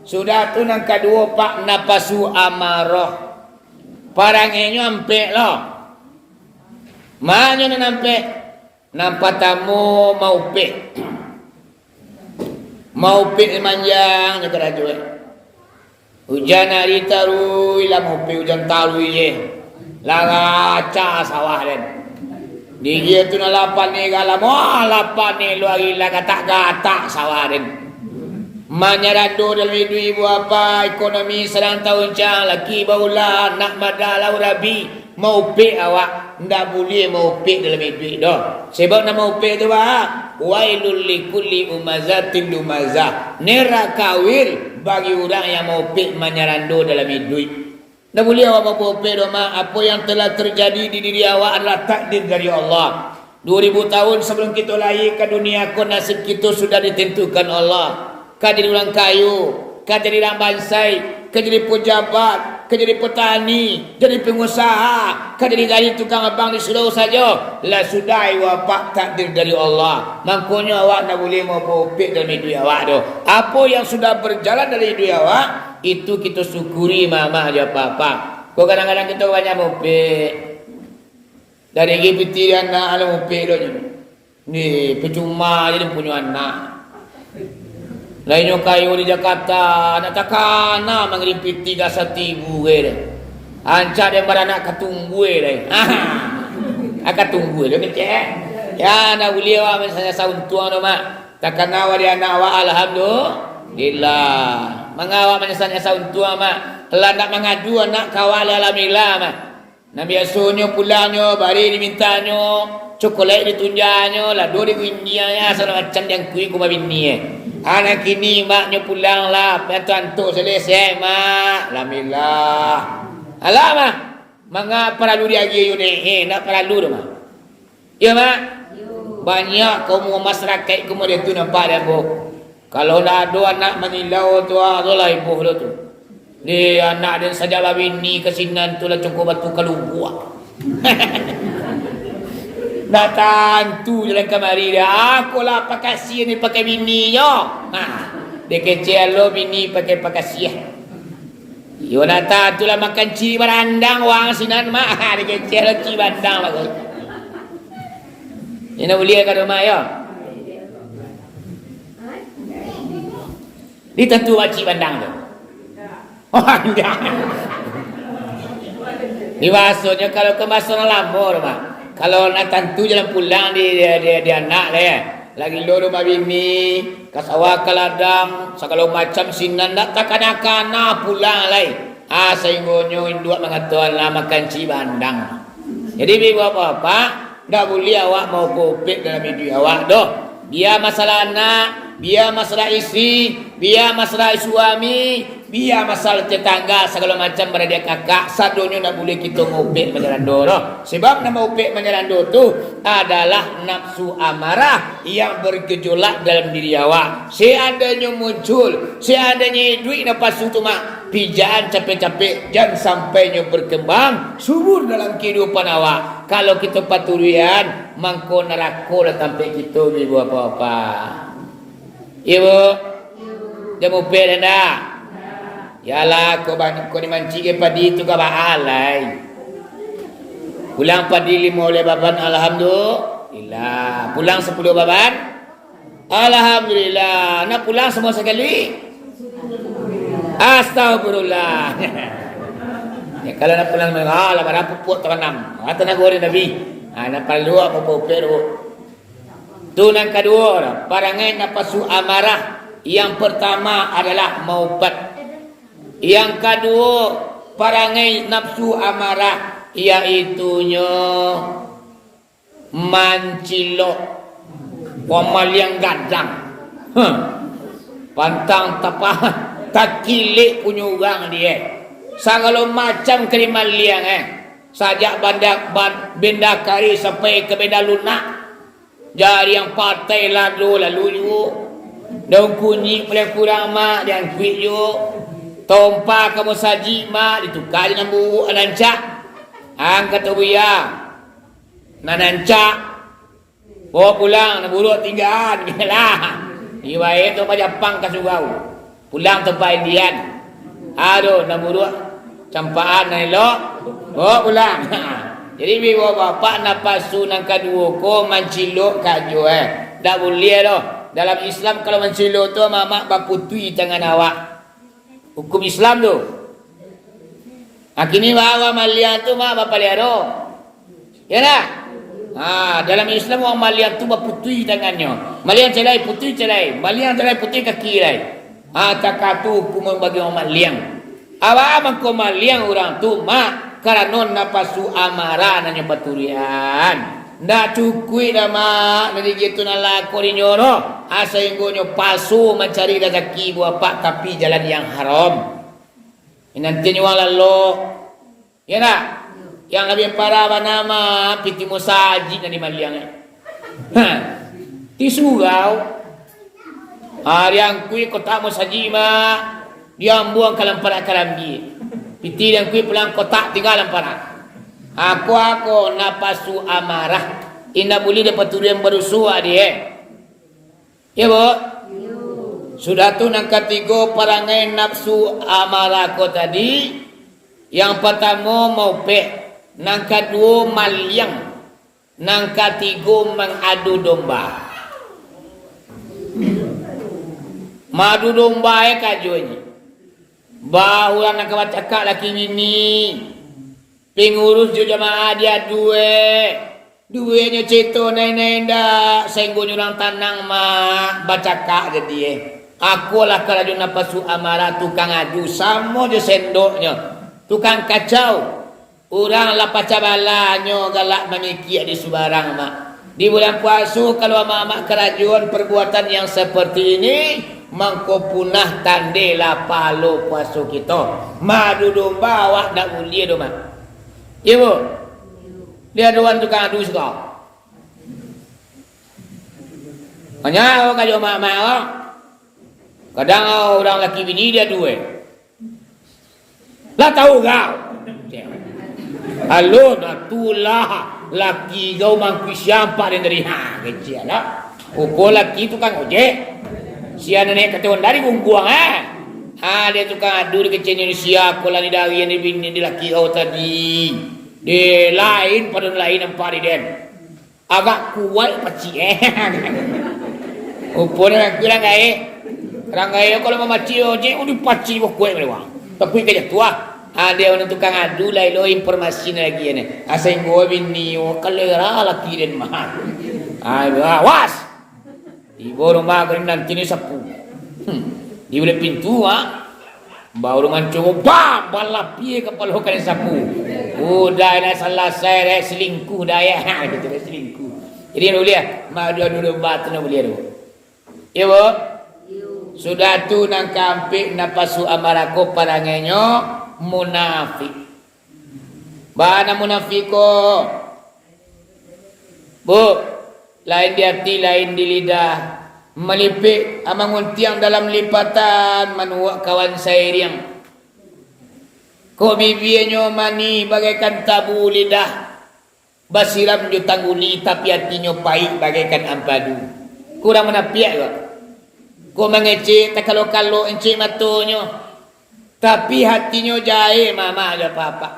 Sudah tu nan kaduo, Pak, napasu amarah. Parangainyo ampek lo. Manyo nan ampek? Nan patamo maupek. Maupek manjang nyo karajo, eh. Ujan ari taruih lah maupek, ujan taruih je. Lah racah sawah den. Digia tu nan lapane galam, wah, lapane luar gila, gatak-gatak sawah den. Manyarando dalam iduik ibu apa, ekonomi sadang tauncang, laki baula, anak madalau rabi, maupek awak, ndak buliah maupek dalam iduik doh. Sebab nan maupek tu, bah, wailul likulli umazatil lumazah. Neraka wil bagi urang yang maupek manyarando dalam iduik. Ndak buliah awak baupek doh, Mak. Apo yang telah terjadi di diri awak adalah takdir dari Allah. Dua ribu tahun sabalum kito lahia ka dunia ko, nasib kito sudah ditentukan Allah. Ka jadi urang kayo, ka jadi urang bansai, ka jadi pejabat, ka jadi petani, jadi pengusaha, ka jadi gali tukang abang di surau sajo. Lah sudah, ibu apak, takdir dari Allah. Mangkonyo awak ndak buliah baupek dalam iduik awak doh. Apo yang sudah berjalan dalam iduik awak, itu kito syukuri, mamak jo apak-apak. Ko kadang-kadang kito banyak maupek. Dari piti di anak, alah maupek doh nyo. Ni, percuma je den punyo anak. Lah inyo kayo di Jakarta, nak takana mangirim piti ka satibu ge deh. Ancak den baranak katunggua deh. Katunggua deh kecek. Ya, ndak buliah awak manyasa untuang doh, Mak. Takana awak di anak awak, alhamdulillah. Manga awak manyasa-nyasa untuang, Mak? Lah ndak mangadu anak ka awak, alhamdulillah, Mak. Nan biasonyo pulangnyo, bari dimintanyo, cokolek ditunjanyo, lado digunjiangnyo, sagalo macam diangkui ka rumah bini, eh. Anak kini, Mak, nyo pulang lah, pian tu antuk selesai, Mak. Alhamdulillah. Alah, Mak. Manga paralu diagiah yo, Nek? Eh, ndak paralu doh, Mak. Iyo, Mak? Banyak kaum masyarakaik ko model tu nampak dek ambo. Kalau ndak ado anak manyilau tu, ah, tu lah iboh lo tu. Di anak den sajak babini ka sinan tu lah congkok batu ka lubuak. Ndak tantu jalan kamari dah. Ako lah pakasiah ni pakai bini yo. Nah, dikecek lo bini pakai pakasiah. Iyo, ndak tantu lah makan ciri barandang wang sinan, Mak. Dikecek lo ciri barandang bagus. Ino buliah ka rumah yo. Di tantu wajib bandang tu. Oh, indak. Di bahasonyo, kalau ka bahaso urang lamo tu, Mak. Kalau nak tantu jalan pulang di, di, di, di anak lah, ya. Lagi lo rumah bini, ka sawah, ka ladang, sagalo macam sinan ndak takana-kana pulang lai. Ah, sainggonyo induak mangatoan lah makan cibandang. Jadi, ibu bapak-bapak, ndak buliah awak maupek-upek dalam iduik awak doh. Bia masalah anak, bia masalah istri, bia masalah suami, bia masalah tetangga, sagalo macam baradik kakak, sadonyo ndak buliah kito maupek manjarando doh. Sebab nan maupek manjarando tu adalah nafsu amarah yang bergejolak dalam diri awak. Seandainyo muncul, seandainyo iduik napasu tu, Mak, pijaan capek-capek, jan sampai nyo berkembang subur dalam kehidupan awak. Kalau kito paturuian, mangko narako lah tampek kito, ibu bapak-bapak. Iyo, Bu? Jan maupek dah ndak? Yalah, ko ban-, ko dimancik padi tu ka baa lai. Pulang padi limo baleh baban, alhamdulillah. Pulang sapuluah baban, alhamdulillah. Nak pulang samo sakali? Astagfirullah. Ya, kalau nak pulang, ah, lah barang pupuk taranam. Kata Nabi, Nabi. Ah, nak paluak, pupuk-pupuk. Tu nan kaduo, parangai napasu amarah. Yang pertama adalah maupat. Yang kaduo, parangai nafsu amarah, yaitunyo mancilok, pamaliang gadang. Huh. Pantang tapa-, takilek punyo urang die. Sagalo macam ka dimaliang, eh. Sajak banda, ban-, benda kari sampai ka benda lunak. Jari yang patai lado lalu juo. Daun kunyik paling kurang, Mak, diangkuik juo. Tompa ka musajik, Mak, dituka jo nan buruak, nan rancak. Ang kato buya, nan rancak baok pulang, nan buruak tinggaan. Bialah. Ibarat tu pajapang ka surau. Pulang tampek Indian. Aduh, nan buruak campakan, nan elok baok pulang. Jadi, ibu bapak, napasu nan kaduo ko mancilok kajo, eh. Ndak buliah doh. Dalam Islam, kalau mancilok tu, mamak baputuih tangan awak. Hukum Islam tu. Kini bawa maliang tu, Mak, bapaliaro. Ya ndak? Ha, dalam Islam urang maliang tu baputuih tangannyo. Maliang calai, putuih calai. Maliang calai, putuih kaki lai. Ha, takah tu hukuman bagi urang maliang. Apo mangko maliang urang tu, Mak? Karano napasu amarah nan nyo paturian. Ndak cukuik doh, Mak, nan digitu nan lako dinyo tu. Ha, sainggonyo paso mancari razaki buah apak, tapi jalan yang haram. Nanti nyo urang lalok. Iyo ndak? Yang labiah parah bana, Mak, pitih musajik nan dimaliang, eh. Ha. Ti surau. Ha, diangkuik kotak musajik, Mak. Diambuang ka lamparak karambia. Pitih diangkuik pulang, kotak tingga lamparak. Ako-ako napasu amarah. Indak buliah dipaturian barusuak di, eh. Iyo, Bu? Sudah tu, nan katigo, parangai nafsu amarah ko tadi. Yang partamo, maupek. Nan kaduo, maliang. Nan katigo, mangadu domba. Mangadu domba, eh, kajonyo. Ba urang nan ka bacakak laki bini. Pangurus jo jamaah diadu, eh. Duonyo carito nan indak-indak, sainggonyo urang tanang, Mak, bacakak jadi, eh. Ako lah karajo napasu amarah tukang adu, samo jo sendoknyo, tukang kacau. Urang lah pacah balanyo galak mamikia di subarang, Mak. Di bulan puaso, kalau amak-amak karajoan parbuatan yang saparti ini, mangko punah tandai lah pahalo puaso kito. Mangadu domba awak ndak buliah doh, Mak. Iyo, Bu? Di aduan tukang adu siko. Hanyo awak kajo mak-mak awak. Kadang urang laki bini diadu, eh. Lah tahu kau. Alun, itulah laki kau mangkuih siampak den dari. Ha, kecil lah. Upo laki tukang ojek. Sia nenek kata dari Bungkuang, eh. Ha, dia tukang adu di kecil Indonesia, ko lah ni dari yang di bini di laki kau tadi. Di lain, pado lain nampak di den. Agak kuaik pacik, eh. Ruponyo urang gaek. Urang gaek kalau mamacik ojek, udah pacik bakuaik maliwang. Takuik ka jatuah. Ado urang tukang adu lai lo informasi lagi ni. Asa inggo bini, oh, kalera laki den mah. Ai, awas. Tibo rumah kau nanti ni sapu. Hmm. Di bulik pintu, ah. Baru mancubo, bam, balapia kapalo ka sapu. Udah, dah salasai, dah selingkuh, dah, ya. Ha, gitu, dah selingkuh. Jadi, ndak buliah. Mak, dua dulu batu, ndak buliah tu. Ya, Bu? Sudah tu, nan kaampek, napasu amarah ko parangainyo munafik. Bana munafik ko. Bu, lain di ati, lain di lidah. Malipek, manguntiang dalam lipatan, manuak kawan sairiang. Kok bibianyo manih bagaikan tabu, lidah basiram jo tangguli, tapi atinyo paik bagaikan ampadu. Kurang manapiak ko. Kok mangecek, takalo-kalo encek matonyo, tapi hatinyo jahek, mamak jo apak-apak.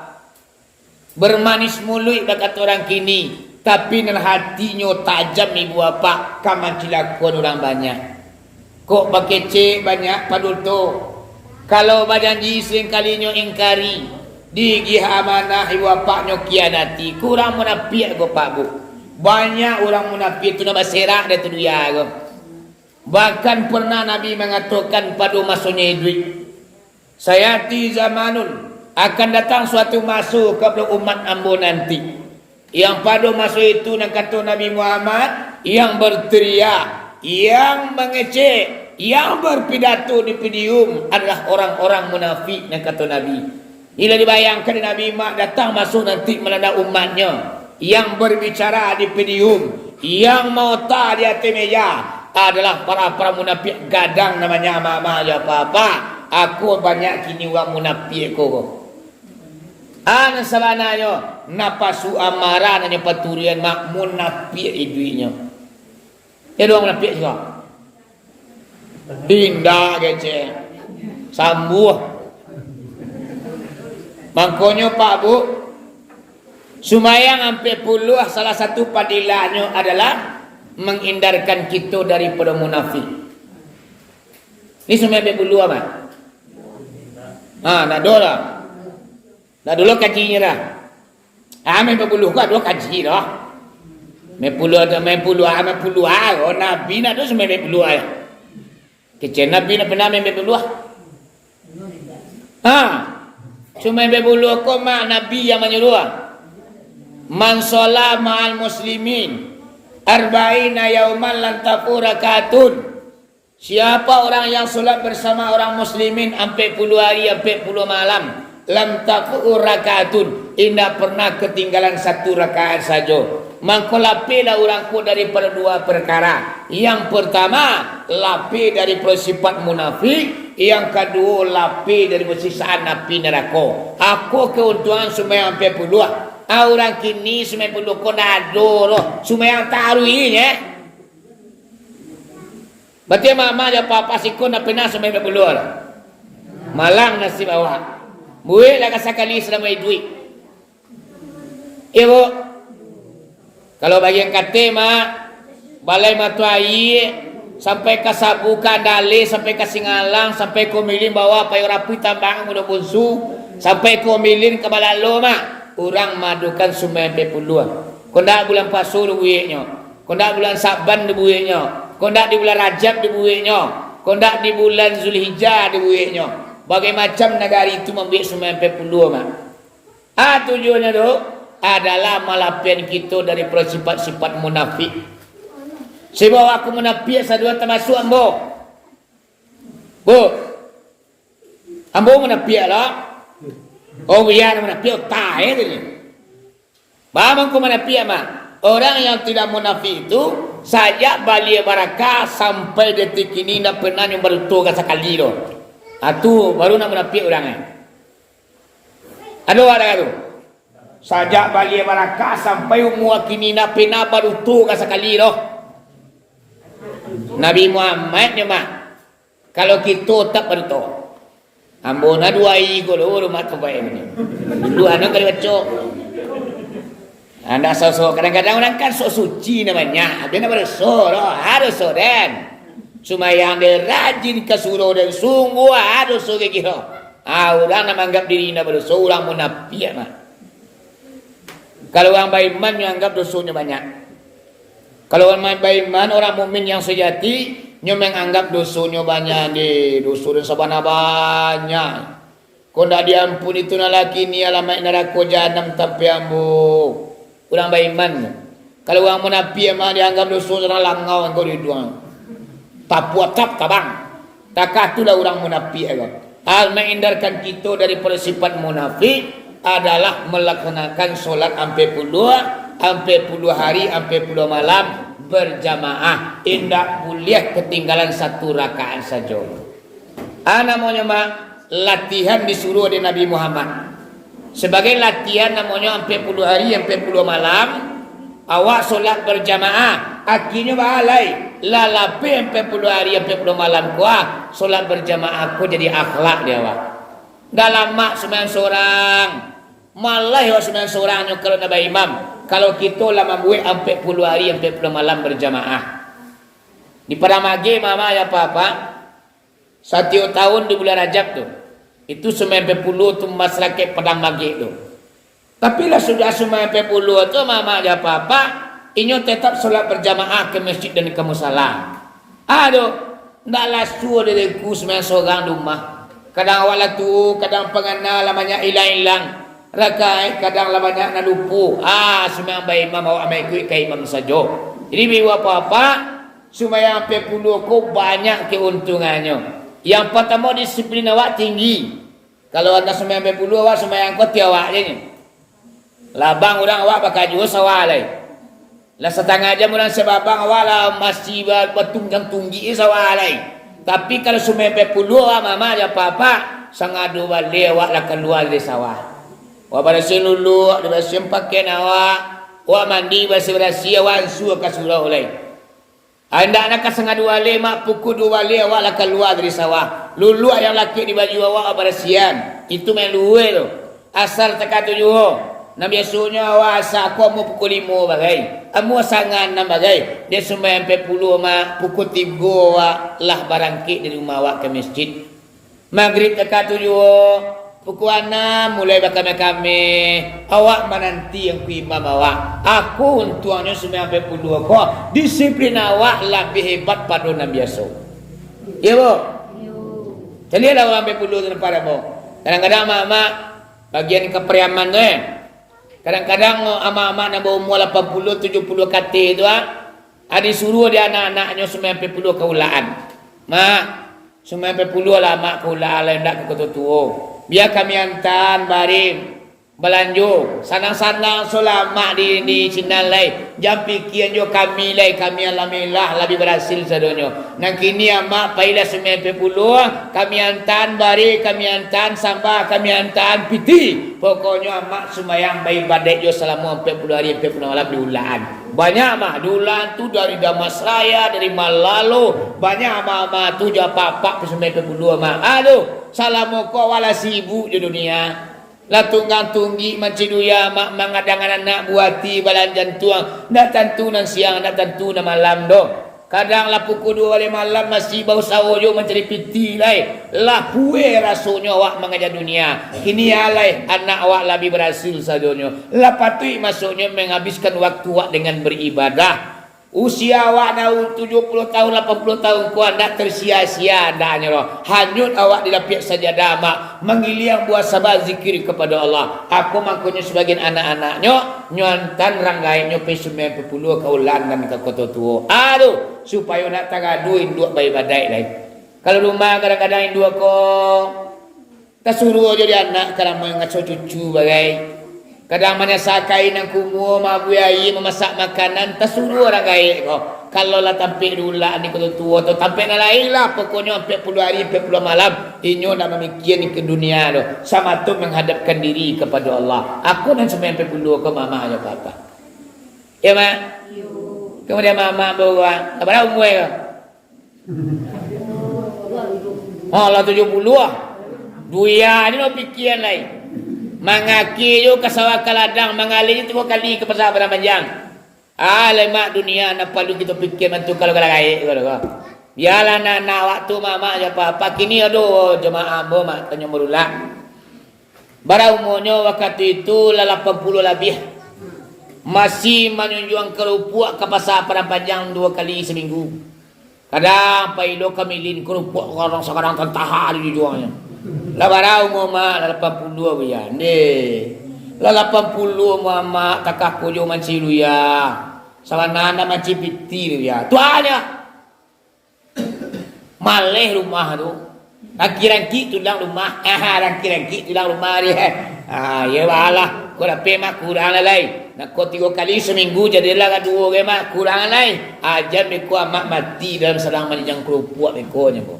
Bermanis muluik, bakato urang kini, tapi nan hatinyo tajam, ibu bapak, ka mancilakoan urang banyak. Kok bakecek banyak paduto, kalau bajanji seringkalinyo ingkari, diagiah amanah ibu bapaknyo kianati, kurang munapiak ko, Pak, Bu. Banyak urang munapiak tu nan baserak dari tu dunia ko. Bahkan pernah Nabi mangatokan pado masonyo iduik, "Sayati zamanun, akan datang suatu maso kapado umat ambo nanti, yang pado maso itu," nan kato Nabi Muhammad, "yang berteriak, yang mangecek, yang berpidato di podium adalah orang-orang munafik," nan kato Nabi. Ila dibayangkan Nabi Mak datang maso nanti malanda umatnyo, yang berbicara di podium, yang maota di ateh meja adalah para-para munafik gadang namanya, mamak jo apak-apak. Ako banyak kini urang munafik ko. Nan sabananyo, napasu amarah nan nyo paturian, Mak, munafik iduiknyo. Ya, urang munafik juo. Indak kecek. Sambuah. Mangkonyo, Pak, Bu, sumbayang ampek puluah salah satu fadilahnya adalah menghindarkan kito daripado munafik. Ni sumbayang ampek puluah, Mak. Ha, ndak ado lah. Ndak ado lah kajinyo lah. Amin babuluah ko ado kaji doh. Main puluah tu, main puluah, main puluah. Oh, Nabi nak tu sumbayang main puluah. Kecek Nabi nak pernah main puluah. Ha. Sumbayang main puluah ko mak Nabi yang manyuruah. "Man shalla ma'al muslimin arba'ina yauman lam tafut raka'atun." Siapa orang yang solat bersama orang muslimin ampek puluah hari, ampek puluah malam, lam tafut raka'atun, indak pernah ketinggalan satu rakaat sajo. Mangko lapehlah urang ko daripado dua perkara. Yang pertama, lapeh daripado sifat munafik. Yang kaduo, lapeh daripado siksa-an api narako. Ako keuntungan sumbayang ampek puluah. Ah, urang kini sumbayang puluah ko ndak ado doh. Sumbayang tarawih, eh. Berarti mama jo papa siko ndak pernah sumbayang ampek puluah lah. Malang nasib awak. Bueklah ka sakali salamo iduik. Iyo, Bu. Kalau bagian kate, Mak, balai Matuaik, sampai ka Sabu, ka Andaleh, sampai ka Singalang, sampai ka Omilin bawah, Payo Rapuih, Tambangan, Mudo Bunsu, sampai ka Omilin, ka Balalo, Mak. Urang maadokan sumbayang ampek puluah. Kok ndak bulan puaso dibueknyo. Kok ndak bulan Saban dibueknyo. Kok ndak di bulan Rajab dibueknyo. Kok ndak di bulan Zulhijjah dibueknyo. Bagai macam nagari tu mambuek sumbayang ampek puluah, Mak. Ah, tujuannyo tu adalah malapehan kito dari sifat-sifat munafik. Sebab aku munafik sadonyo tamasuak ambo. Bu, ambo munafik lah. Oh, biar munafik, otak eh tadi. Baa mangko munafik, Mak? Orang yang tidak munafik itu, sajak balia barakah sampai detik kini indak pernah nyo baduto ka sakali doh. Ah, tu baru nak munafik urang eh. Ado awak tu? Sajak balia barakah sampai umua kini ndak pernah baduto ka sakali doh. Nabi Muhammad nyo, Mak. Kalau kito tak baduto. Ambo na duo ari ko lo rumah tu bae ni. Dulu anak kali baco. Anda sosok, kadang-kadang urang kan sok suci namonyo. Tapi nak badoso doh, harus so den. Sumayang den rajin ka surau den sungguah harus so kiro. Ah, urang nak manganggap diri indak badoso, urang munafik mah. Kalau urang baiman, nyo anggap dosonyo banyak. Kalau urang baiman, orang mukmin yang sejati, nyo manganggap dosonyo banyak, deh, doso den sabana banyak. Kok ndak diampuni tu nan laki ni, alamaik narako jahanam tampek ambo. Urang baiman. Kalau urang munafik, mah dianggap doso, urang langau angkau di dunia. Tapuatap tabang. Takah tu lah urang munafik ko. Hal menghindarkan kito daripado sifat munafik adalah melaksanakan solat ampek puluah, ampek puluah hari, ampek puluah malam berjamaah. Indak buliah ketinggalan satu rakaat sajo. Ah, namonyo mah latihan disuruah dek Nabi Muhammad. Sabagai latihan namonyo ampek puluah hari, ampek puluah malam, awak solat berjamaah. Akhirnyo baa lai, lah lapeh ampek puluah hari, ampek puluah malam ko, ah, solat berjamaah ko jadi akhlak di awak. Ndak lamak sumbayang sorang. Malah awak sumbayang sorang nyo kalau ndak baimam. Kalau kito lah mambuek ampek puluah hari, ampek puluah malam berjamaah. Di Padang Magek, mama, ya, papa. Satiok tahun di bulan Rajab tu, itu sumbayang ampek puluah tu masyarakat Padang Magek tu. Tapi lah sudah sumbayang ampek puluah tu, mama jo papa, inyo tetap solat berjamaah ke masjid dan ke musala. Aduh, ndak lasuah diriku sumbayang sorang di rumah. Kadang awak lah tuo, kadang pangana lah banyak ilang-ilang. Rakaat kadang lah banyak nan lupo. Ah, sumbayang baimam awak maikuik ka imam sajo. Jadi, ibu bapak, sumbayang ampek puluah ko banyak keuntungannyo. Yang partamo, disiplin awak tinggi. Kalau anda sumbayang ampek puluah, awak sumbayang ko ti awak je nyo. Labang urang awak bakajuo sawah lai. Lah satangah jam urang siap babang, awak lah masih ba-, batunggang tunggik sawah lai. Tapi kalau sumbayang ampek puluah awak, mama jo papa, sangado baleh awak lah kalua dari sawah. Awak barasiahan luluak, dibarasiahan pakaian awak, awak mandi, barasiah-barasiah, awak ansua ka surau lai. Indak nak ka sangado baleh, mak, pukua duo baleh awak lah kalua dari sawah. Luluak yang lakek di baju awak, awak barasiahan. Itu main luwe tu. Asar takah tu juo. Nan biasonyo awak asa ko amuah pukua limo bagai. Amuah satangah anam bagai. Dek sumbayang ampek puluah, mak, pukua tigo awak lah barangkek dari rumah awak ka masjid. Magrib takah tu juo, Pukua anam mulai bakame-kame, awak mananti Angku Imam awak. Aku untuangnyo sumbayang ampek puluah ko, disiplin awak labiah hebat pado nan biaso. Iyo, Bu? Caliaklah urang ampek puluah tu nampak dak, Bu? Kadang-kadang amak-amak bagian ka Pariaman tu, eh. Kadang-kadang amak-amak nan baumua lapan puluah, tujuah puluah kateh tu, ah, ah, disuruah dek anak-anaknyo sumbayang ampek puluah ka ulaan. "Mak, sumbayang ampek puluah lah, Mak, ka ulaan, lah indak ka koto tuo. Bia kami antaan bari balanjo. Sanang-sanang solah Mak di, di sinan lai. Jan pikian jo kami lai, kami alhamdulillah labiah barasil sadonyo. Nan kini Amak pailah sumbayang ampek puluah, kami antaan bari, kami antaan sambah, kami antaan pitih. Pokoknyo Amak sumbayang baibadaik jo salamo ampek puluah ari, ampek puluah malam di ulaan." Banyak mah, di ulaan tu dari Dharmasraya, dari Malalo, banyak mah, mah tu jo apak-apak tu sumbayang ampek puluah mah. Aduh, salamo ko awak lah sibuk jo dunia. Lah tunggang-tunggik mancari dunia, mak mangadangan anak buah ati balanjan tuang, ndak tantu nan siang, ndak tantu nan malam doh. Kadang lah pukua duo baleh malam masih bausaho jo mancari pitih lai. Lah pueh rasonyo awak mangaja dunia. Kini alai anak awak labiah barasil sadonyo. Lah patuik masuknyo mangabiskan wakatu awak dengan baribadah. Usia awak nan tujuah puluah tahun, lapan puluah tahun ko ndak tersia-sia andaknyo doh. Hanyut awak di lapiak sajadah, mak, manggiliang buah saba zikir kapado Allah. Apo mangkonyo sabagian anak-anaknyo, nyo antaan rang gaeknyo pai sumbayang ampek puluah ka ulaan nan ka koto tuo. Aduh, supayo ndak tagaduah induak baibadaik lai. Kalau rumah kadang-kadang induak ko tasuruah jo di anak, kadang mangaso cucu bagai. Kadang manyasa kain nan kumuah, mabuih aia, mamasak makanan, tasuruah urang gaek ko. Kalau lah tampek di ulaan di koto tuo tu, tampek nan lain lah, pokoknyo ampek puluah ari, ampek puluah malam, inyo ndak mamikian ka dunia doh, samato manghadapkan diri kapado Allah. Aku nan sumbayang ampek puluah ko, mamak jo papak. Iyo, Mak? Kemudian mamak bawa, bara umua ko? Oh, lah tujuah puluah. Dunia ni lo pikian lai. Mangakeh jo ka sawah ka ladang, mangaleh jo tigo kali ka Pasar Padang Panjang. Ah, lemak dunia, ndak paralu kito pikia bantu kalau galah gaek ko doh. Bialah anak-anak awak tu, mamak jo papak. Kini ado jamaah ambo, mak, tanyo barulak. Bara umurnyo wakatu itu lah lapan puluah labiah. Masih manjunjuang karupuak ka Pasar Padang Panjang duo kali saminggu. Kadang pai lo kamilin karupuak, kadang sagadang tantaha dijunjuangnyo. Lah bara umur, mak? Lah lapan puluah, buya. Ndeh. Lah lapan puluah umur amak, takah ko jo manci, buya. Sabana ndak manci pitih, buya. Tuanyo. Maleh rumah tu. Rangki-rangki tulang rumah. Rangki-rangki tulang rumah dia. Ah, iyo balah. Ko dapek, mak, kurang lah lai. Nak ko tigo kali saminggu, jadilah ka duo gai, mak, kurang lah lai. Ajan beko amak mati dalam sadang manjinjang karupuak beko nyo ko.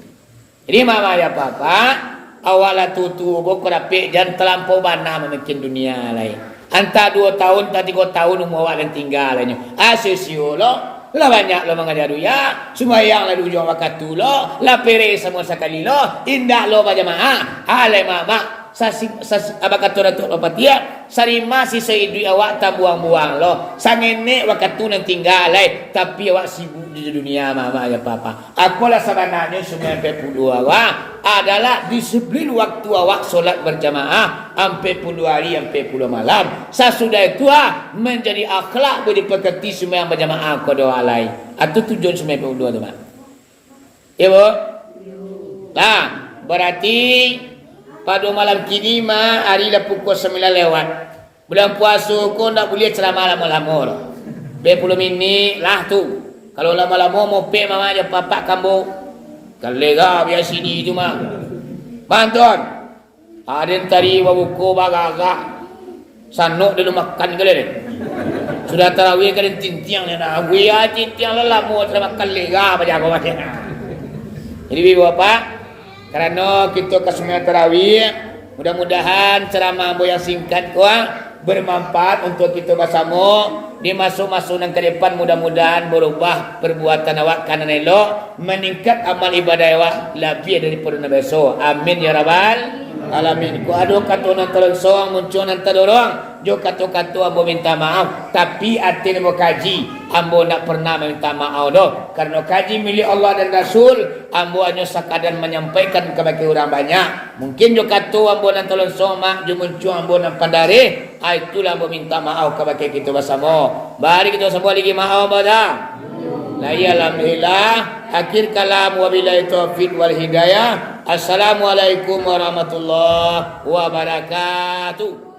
Jadi, mamak jo papak, awak lah tuo-tuo ko, ko dapek jan talampau bana mamikian dunia lai. Antah duo tahun, antah tigo tahun umur awak nan tingga lai nyo. Ah, sio-sio lo, lah banyak lo mangaja dunia, sumbayang lah di ujuang wakatu lo, lah pereh samo sakali lo, indak lo bajamaah. Alai mamak, sasi-, sasi-, apo kato Datuak Bapatiah, sarima sisa iduik awak tambuang-buang lo, sangenek wakatu nan tingga lai, tapi awak sibuk di dunia, mamak jo papak. Apolah sabananyo sumbayang ampek puluah awak adalah disiplin waktu awak solat bajamaah ampek puluah ari, ampek puluah malam. Sasudah itu, ah, manjadi akhlak budi pekerti sumbayang bajamaah ko doh alai. Itu tujuan sumbayang ampek puluah tu, mak. Iyo, Bu? Nah, barati pado malam kini, mak, ari lah pukua sambilan lewat. Bulan puaso ko ndak buliah caramah lamo-lamo doh. Dua puluah minik lah tu. Kalau lamo-lamo mopek mamak jo papak kambo. Kalega biaso ni tu mah. Bantuan. Aden tadi babuko bagagak. Sanok den makan kali ni. Sudah tarawih ka den tintiang ni nah. Buya tintiang lah lamo, sudah makan lega bajago macam. Jadi, Ibu Bapak, Karano kito ka sumbayang tarawih, mudah-mudahan caramah ambo yang singkat ko, ah, bermanfaat untuak kito basamo di maso-maso nan ka depan. Mudah-mudahan barubah perbuatan awak ka nan elok, maningkat amal ibadah awak labiah daripado nan biaso. Amin ya rabbal. Alamin. Kok ado kato nan talonso, muncuang nan tadorong, jo kato-kato ambo minta maaf. Tapi, ati ambo kaji, ambo ndak pernah maminta maaf doh. Karano kaji milik Allah dan Rasul, ambo hanyo sakadar manyampaikan kabake urang banyak. Mungkin jo kato ambo nan talonso, mak, jo muncuang ambo nan pandareh, ah, itulah ambo minta maaf kabake kito basamo. Bari kito sabuik lagi maaf, ambo dah. Lah, iyo, alhamdulillah. Akhir kalam, wabillahi taufiq wal hidayah. Assalamualaikum warahmatullahi wabarakatuh.